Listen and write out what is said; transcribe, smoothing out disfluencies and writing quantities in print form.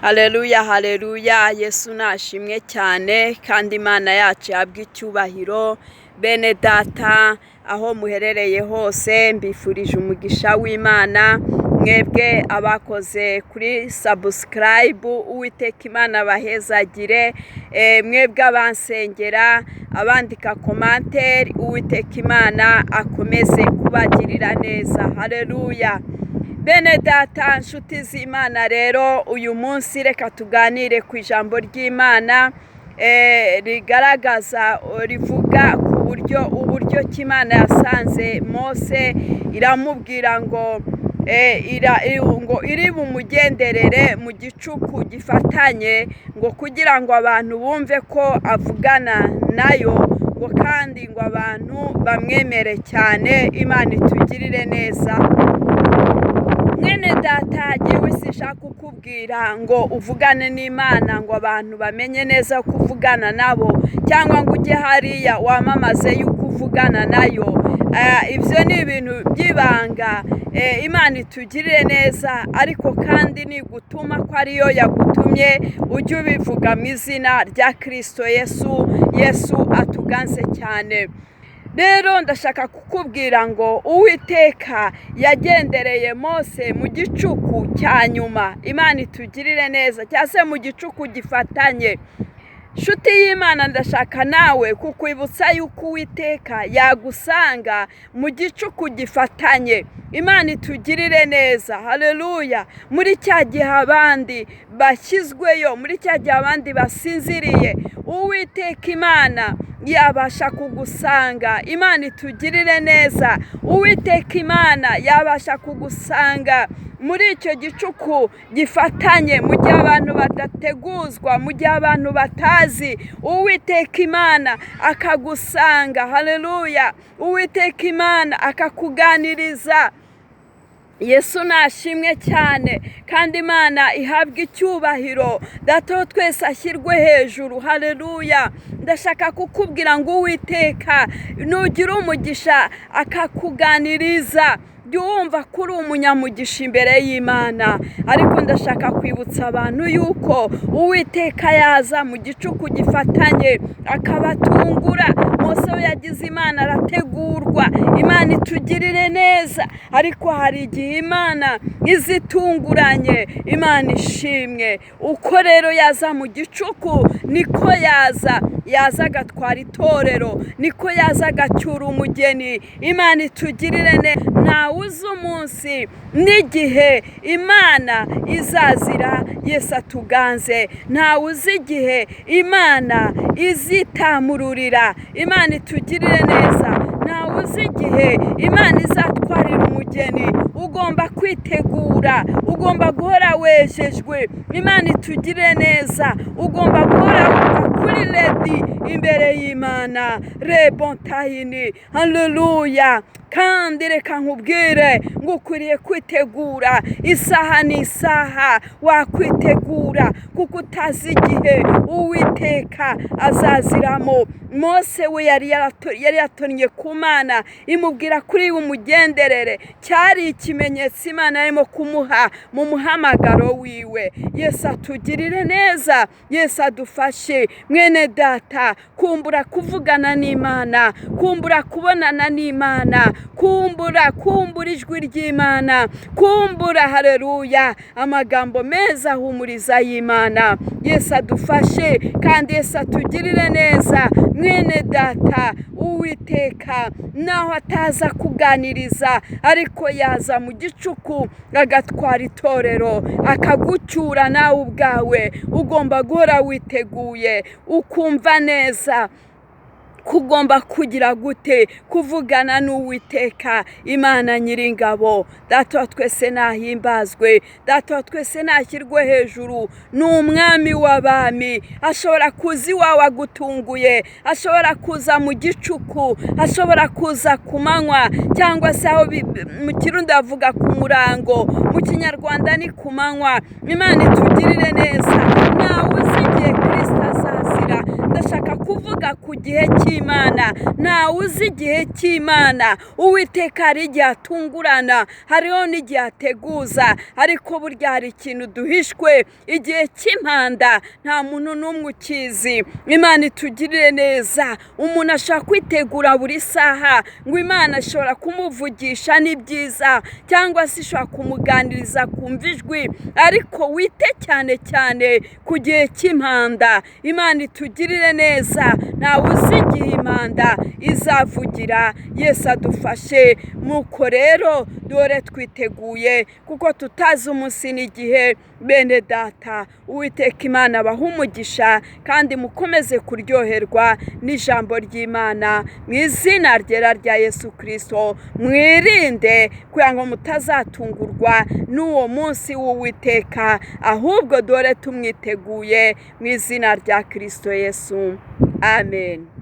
Haleluya, haleluya, Yesu nashimwe cyane kandi Imana yacu yabwa icyubahiro. Bene data, aho muherereye hose mbifurije umugisha w'Imana. Mwebwe abakoze kuri subscribe, Uwiteka Imana bahezagire. Mwebwe abansengera, abandika commentaire, Uwiteka Imana akomeze kubagirira neza. Haleluya. Bene data, nshuti z'Imana, rero uyu munsi reka tuganire ku ijambo ry'Imana rigaragaza, rivuga ku buryo ki Imana yasanze Mose iramubwira ngo ngo iri bumugenderere mu gicuku gifatanye, ngo kugira ngo abantu bumve ko avugana nayo, ngo kandi ngo abantu bamwemere cyane. Imana itugirire neza. Mwene data, jyewe sinshaka kukubwira ngo uvugane n'Imana ngo abantu bamenye neza ko uvugana nabo, cyangwa ngo ujye hariya wamamaze yuko uvugana nayo. Ibyo ni ibintu by'ibanga. Imana itugirire neza, ariko kandi nigutuma ko ariyo yagutumye ujye ubivuga mu izina rya Kristo Yesu. Yesu atuganze cyane. Rero ndashaka kukubwira ngo Uwiteka yagendereye Mose mu gicuku cya nyuma. Imana itugirire neza, cyangwa se mu gicuku gifatanye. Nshuti y'Imana, ndashaka nawe kukwibutsa yuko Uwiteka yagusanga mu gicuku gifatanye. Imana itugirire neza. Haleluya. Muri cya gihe abandi bashyizweyo, muri cya gihe abandi basinziriye, Uwiteka Imana yabasha kugusanga. Imana itugirire neza. Uwiteka Imana yabasha kugusanga muri icyo gicuku gifatanye, mu gihe abantu badateguzwa, mu gihe abantu batazi, Uwiteka Imana akagusanga. Haleluya. Uwiteka Imana akakuganiriza. Yesu nashimwe cyane kandi Imana ihabwe icyubahiro. Data wa twese ashyirwe hejuru. Haleluya. Ndashaka kukubwira ngo Uwiteka nugira umugisha akakuganiriza, jya wumva ko uri umunyamugisha imbere y'Imana. Ariko ndashaka kwibutsa abantu yuko Uwiteka yaza mu gicuku gifatanye akabatungura. Mose we yagize Imana arategurwa. Imana itugirire neza, ariko hari igihe Imana izitunguranye. Imana ishimwe. Uko rero yaza mu gicuku niko yaza agatwara itorero, niko yaza agacyura umugeni. Imana itugirire neza. Ntawe uzi umunsi n'igihe Imana izazira Yesu atuganze. Ntawe uzi igihe Imana izitamururira. Imana itugirire neza. Ntawe uzi igihe Imana izatwarira umugeni. Ugomba kwitegura, ugomba guhora wejejwe. Imana itugirire neza. Ugomba guhora wumva kuri ready imbere y'Imana. Rebontayini. Haleluya. Kandi reka nkubwire ngo ukwiriye kwitegura isaha n'isaha. Wakwitegura kuko utazi igihe Uwiteka azaziramo. Mose we yari yatonnye ku Mana, imubwira kuri bumugenderere. Cyari ikimenyetso Imana yarimo kumuha mu muhamagaro wiwe. Yesu atugirire neza, Yesu adufashe. Mwene data, kumbura kuvugana n'Imana, kumbura kubonana n'Imana, kumbura ijwi ry'Imana, kumbura, haleluya, amagambo meza ahumuriza y'Imana. Yesu adufashe kandi Yesu atugirire neza. Mwene data, Uwiteka naho ataza kuganiriza, ariko yaza mu gicuku agatwara itorero, akagucyura nawe ubwawe. Ugomba guhora witeguye, ukumva neza kugomba kugira gute kuvugana n'Uwiteka Imana nyiringabo. Data wa twese nahimbazwe, Data wa twese nashyirwe hejuru. Ni umwami w'abami. Ashobora kuza iwawe agutunguye, ashobora kuza mu gicuku, ashobora kuza ku manywa, cyangwa se aho mu Kirundi bavuga ku murango, mu Kinyarwanda ni ku manywa. Imana itugirire neza. Ntawe uzi igihe Kristo azazira. Ndashaka kuvuga ku gihe cy'Imana. Ntawe uzi igihe cy'Imana. Uwiteka hari igihe atungurana, hariho n'igihe ateguza, ariko burya hari ikintu duhishwe, igihe cy'impanda nta muntu n'umwe ukizi. Imana itugirire neza. Umuntu ashobora kwitegura buri saha ngo Imana ishobora kumuvugisha ni byiza, cyangwa se ishobora kumuganiriza kumva ijwi, ariko wite cyane cyane ku gihe cy'impanda. Imana itugirire neza. Ntawe uzi igihe impanda izavugira. Yesu adufashe. Nuko rero dore twiteguye, kuko tutazi umunsi n'igihe. Bene data, Uwiteka Imana abahe umugisha, kandi mukomeze kuryoherwa n'ijambo ry'Imana mu izina ryera rya Yesu Kristo. Mwirinde kugira ngo mutazatungurwa n'uwo munsi w'Uwiteka, ahubwo dore tumwiteguye mu izina rya Kristo Yesu. Amen.